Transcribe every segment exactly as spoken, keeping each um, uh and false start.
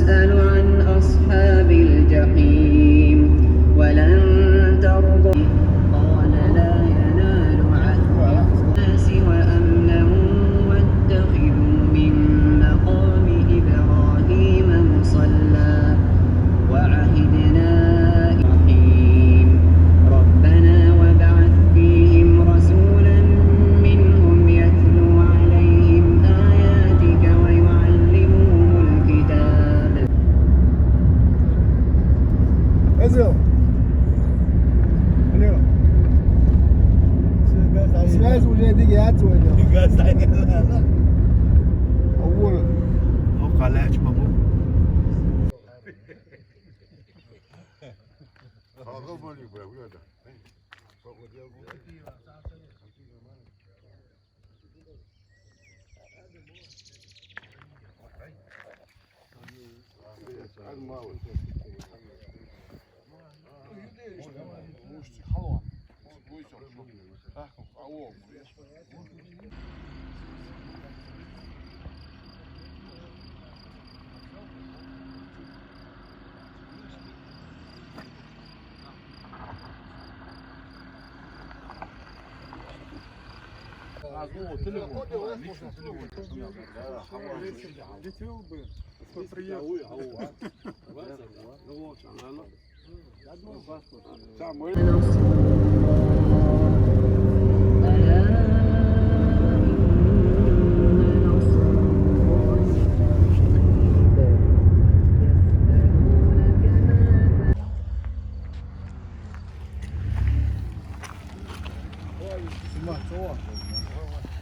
يسأل عن أصحاب الجحيم ولن ترضى. قال لا ينال عهد الناس وأمنهم واتخذوا من مقام إبراهيم مصلى. وعهدنا الرحيم. ربنا وابعث فيهم رسولا منهم يتلو عليهم آياتك ويعلمهم الكتاب. Ezio. Alio. Связь уже двигается, Газ. أول. أو قلعت مبو.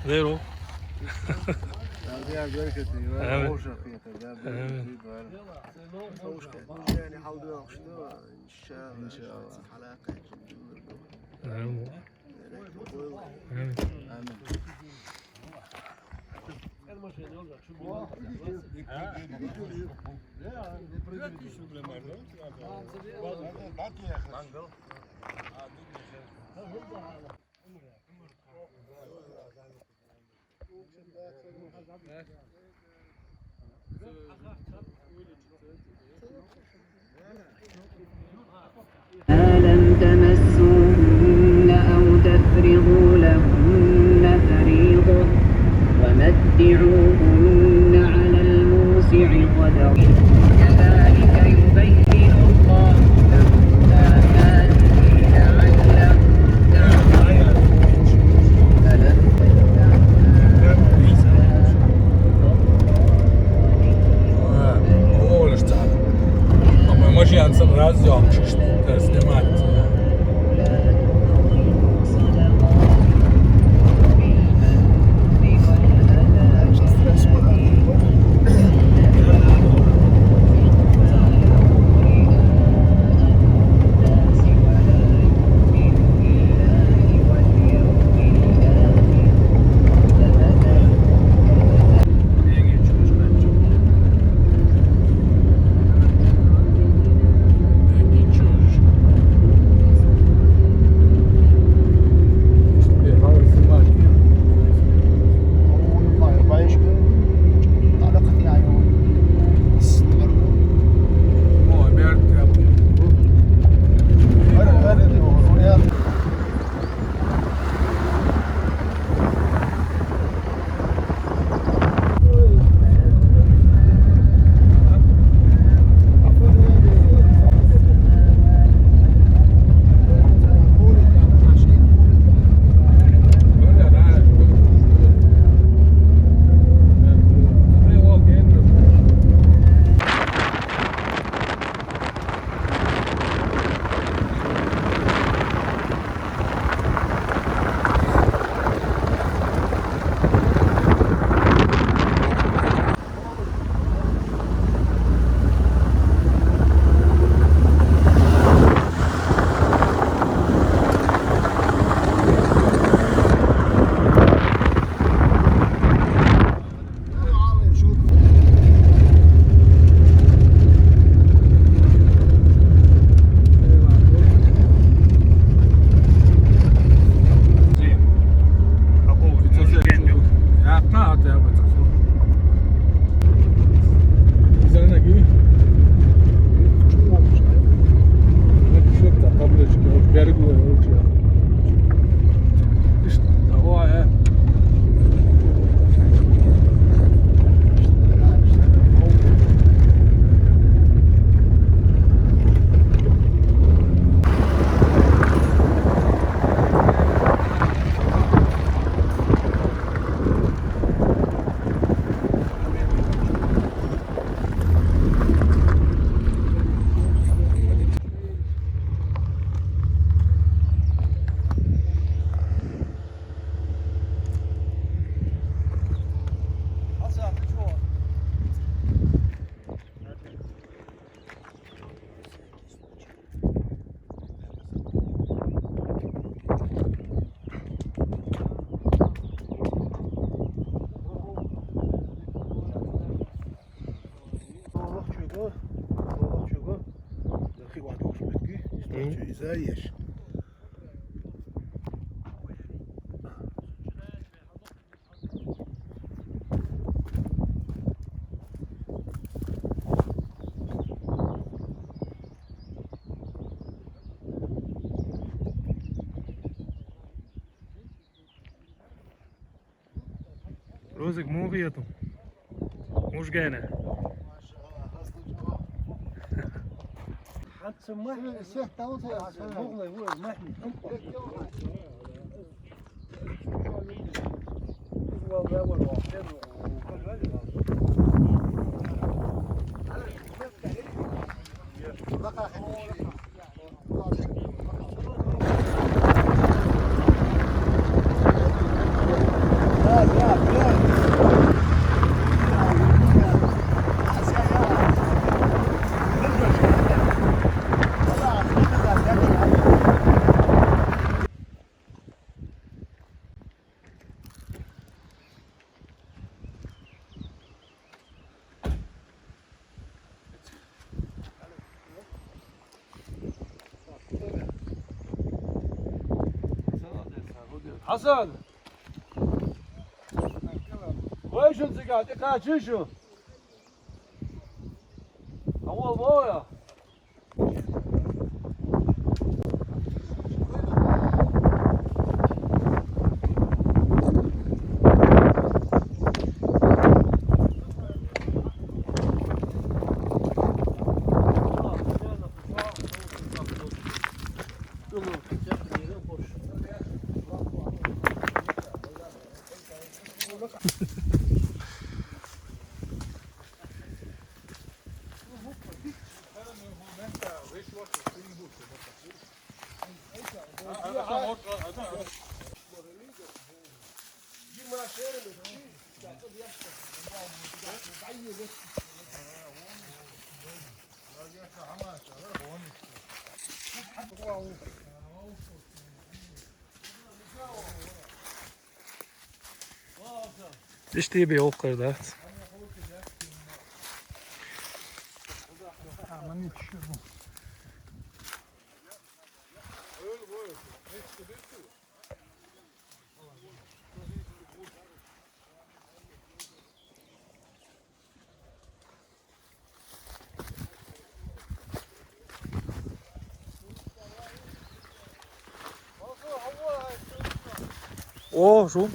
Zero. Amin. Amin. إن شاء الله. إن شاء الله. Amin. Amin. ما لم تمسوهن أو تفرضوا لهن فريضة ومتعوهن على الموسع قدره. كذلك يبين الله لكم آياته لعلكم تعقلون. ألم О, лишь так. А мы можем сразу снимать. Ола чугу. Хи ва дошметки. Мгм. Иза еш. Розик, мугъ яту? Муж гена. Хьасан! Вай шу цига, тӀе кхача шу! Хьавол вогӀа! Ишти бе окъар дац. О, шу.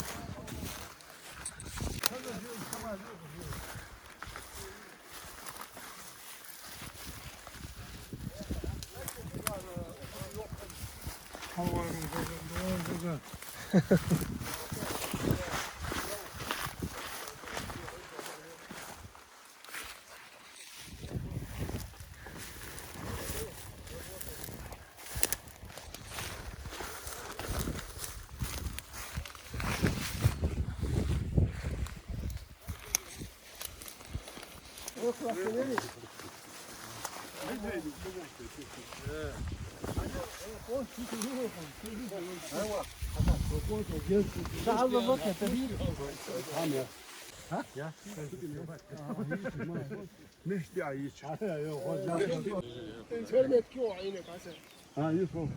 Internet ki o aynı kasa. Ha, Yusuf.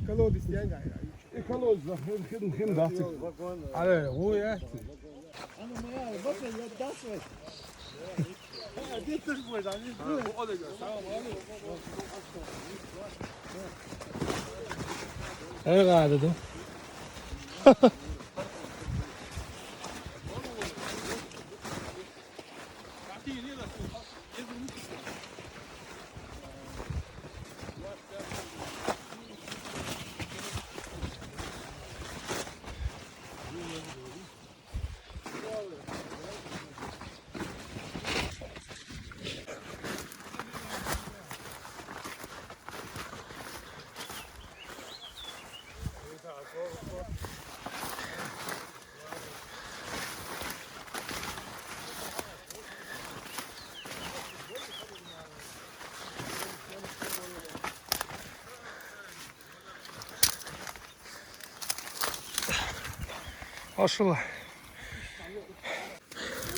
Колодец, я не знаю. Колодец, да, хин, хин, да. Алло, о, я. Эй, гады да. Ашыла.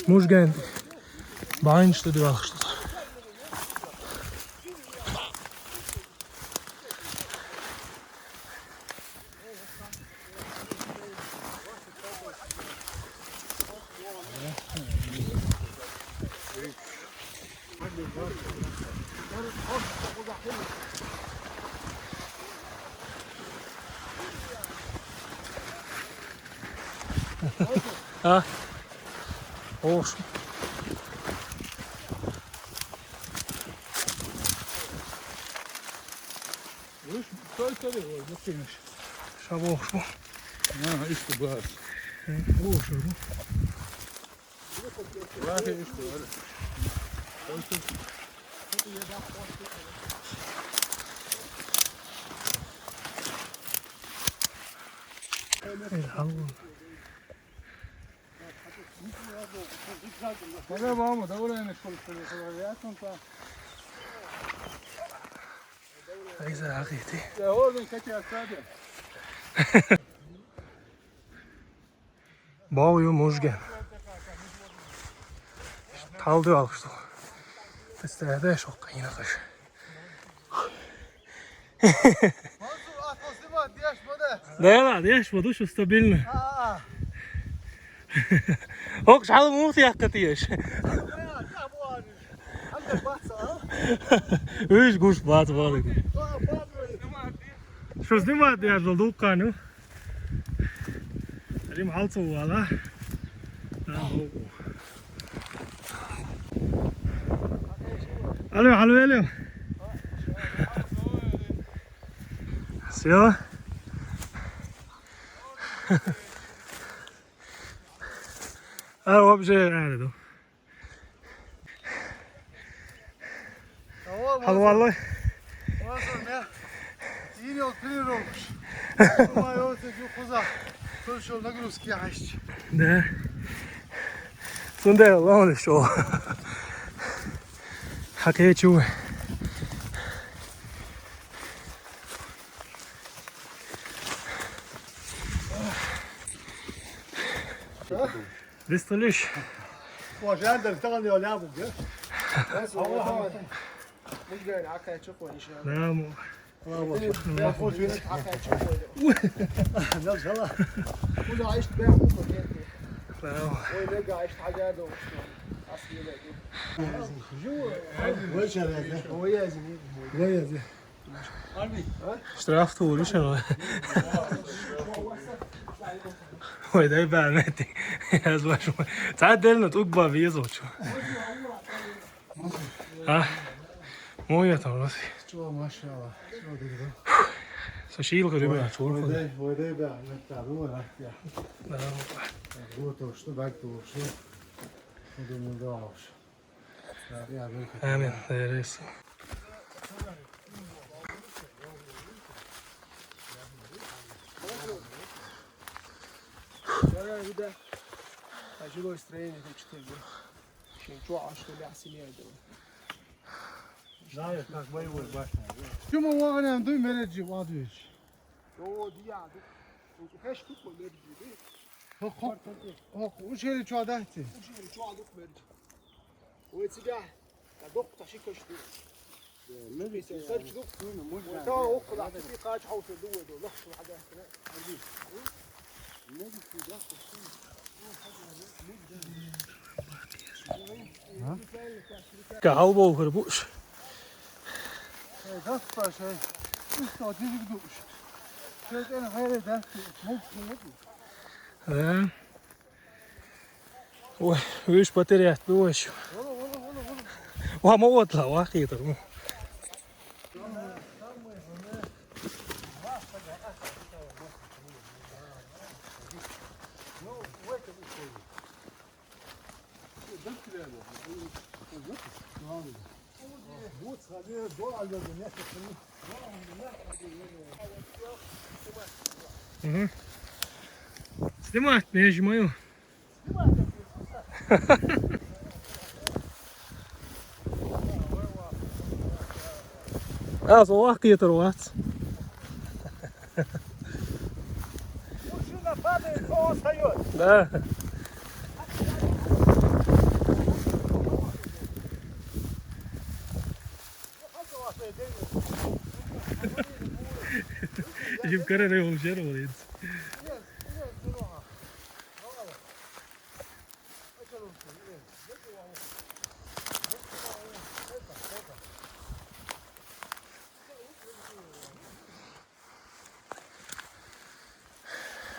Мужген. Байнчты дывахшты. А? Ош. Вуш, той, той, ой, ну, конечно. Шавохшу. А, ишта бас. Ош. Вахи ишта, али. Эл халу. Давай, мама, давай, я не скоро, скоро, скоро, я там, там. Ай, за ахити. Я, о, блин, как я отсадил. Бау ю мужген. Талды алышты. Представляешь, шок, конечно. Мансур, атмосфера, деш бода. Да, да, деш бода, что стабильно. А, Ок, шалым ухты якка тиеш. Үш гуш бат бар. Что снимать, я ждал дукану. Рим халцу вала. Алло, алло, алло. Все. А вообще, а, да. Алло, алло. Мансур, мен ийин йол тренировка. Думаю, вот эти хуза. Слушай, нагрузки аш. Да. Сунда, ладно, что. Хакечу. Дисталиш. О, жандыр, стаган йол ябу, я? Муш гайра, ака, чё, кой, ещё. Да, мо. Ой, не гайшт, а я думаю, что. Ой, я извини. Штраф туур ишен. Ой, дай бәлмәти. Яз башым. Цәдерне тук ба везочу. А? Моя там раз. Чё, машалла. Чё ты говоришь? Со шил хрюба чур. Ой, дай, ой, дай, да, на та, ну, да, я. Да. Вот то, что, бак то, что. Думаю, да, уж. Амин. Дерес. Жилое строение, там четыре. Ещё ничего, а что ли, семья делает? Знаешь, как боевой башня. Чё мы вагонем, дуй, мереджи, вадуешь? О, дия, ду. Хэш тут, мереджи, ду. Хо, хо. Хо, ушери чё, да, ты? Ушери чё, ду, мереджи. Ой, тебя. Та дохку та ши каш ду. Меги се сарч ду. Та оккула ти кач хауса ду ду. Лох шу хада. Ка халбол хыр буш. Э, дас паш, э. Уста дизиг душ. Шайтан хайре дас. Мог мог. Да. Ой, уж потерять, ну, ещё. Ва, ма вот ла, ва, хитр, ну. Мгм. Снимать, между мою. А, зоах киетер вац. Мужчина падает, то он встаёт. Да. Жим каре революшер валец. Yes, yes, you know. Ой, ой, ой. Ой, ой, ой.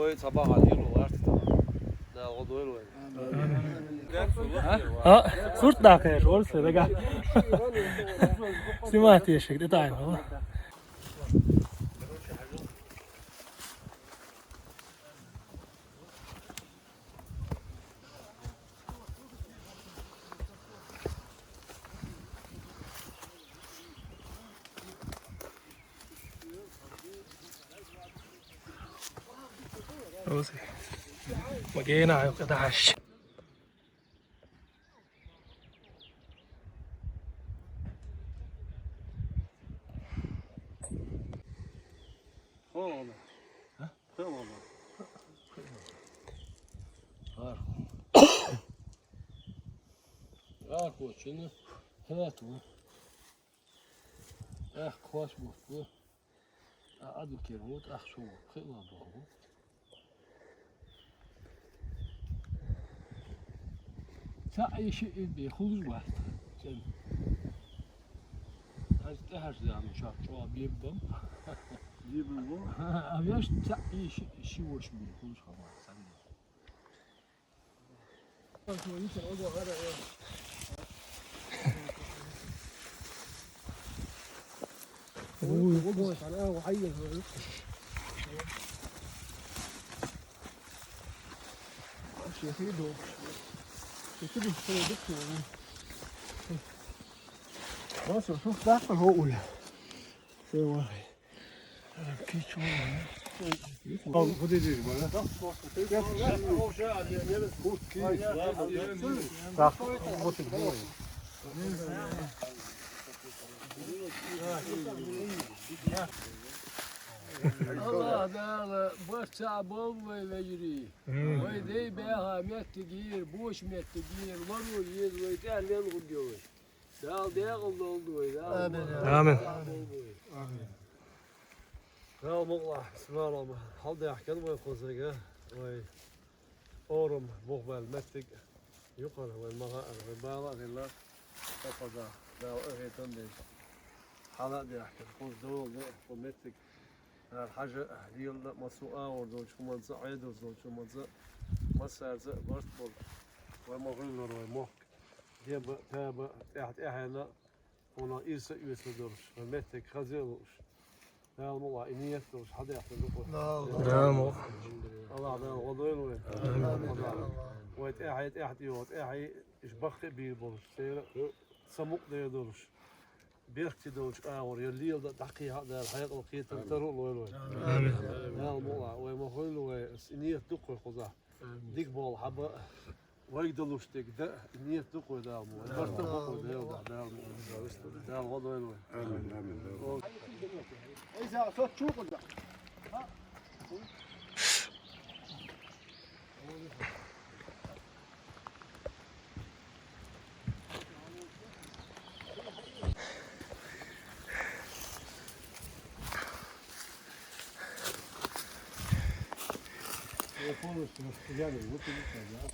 Вай цхьа бахьан хилла вац. Дала гӀо дойла вай. А? Сурт даккхаш, орца дага. Снимать ешик, детально, а? Rosi. Ma keenayo ka dash. Hold on. Huh? Hold on. Har. Har koçunu. Evet bu. Eh, koç bu. Bu. А, адвокат вот, ах, шо, хила догу. Ца иши ил бе хулуш васт. Сен. Аз тахаш зам шо, шо бибам. Бибам бу. А веш ца иши, иши вош бе хулуш хама, сан. شوف داخل هو. شو واحد. Аллагь Дала барт цхьа болба вай вежарий. Вай дай баьха меттигера, боша меттигера, лоро еза вай тӀехьа лелгӀургья вай. Дала декъала долда вай, Дала. Амин. Амин. Дала мукъалахь, бисмиллахӀир-рахьманир-рахьим. Хьалдаьхкина вай кхузахь, вай орам бухбаьлла меттиг юкъара вай ма хаара, вай бала а хилла, тӀаккха Дала эхетам беш. Хьала а даьхкина, кхуза дола де, кху меттиг. Ара хьажа, лела, массо а агӀор долчу хӀуманца, Ӏедалца долчу хӀуманца, массаьрца а барт болу. Вай ма хуьллара вай мохк. Деба, таба, тӀаьхьа-тӀаьхьенна, хьуна ирса а оьцур долуш, вай меттиг хаза а лууш. Дала мукъалахь, и ниет долуш, хьадаьхна ду-кх. Дала мукъалахь. Аллах Дала гӀо дойла вай. Амин. Вай тӀаьхье, тӀаьхьа тӀе йогӀу, тӀаьхье, иш баккхий а бийр болуш, церан а ца мукъа дер долуш. Бехке долчу агӀор я лела дан дӀакхехьа а Дала хьекъал кхетар таро а лойла вай. Амин. Дала мукъалахь, вай ма хуьллу вай, ас и ниет ду-кх вай кхузахь. Дика болу хьаба а, вайга далуш дерг дан а, и ниет ду-кх вай Дала мукъалахь. Барта бу-кх вай Дала, Дала мукъалахь. Дала гӀо дойла вай. Амин, амин. Я полностью расстояние, вот и не знаю, да,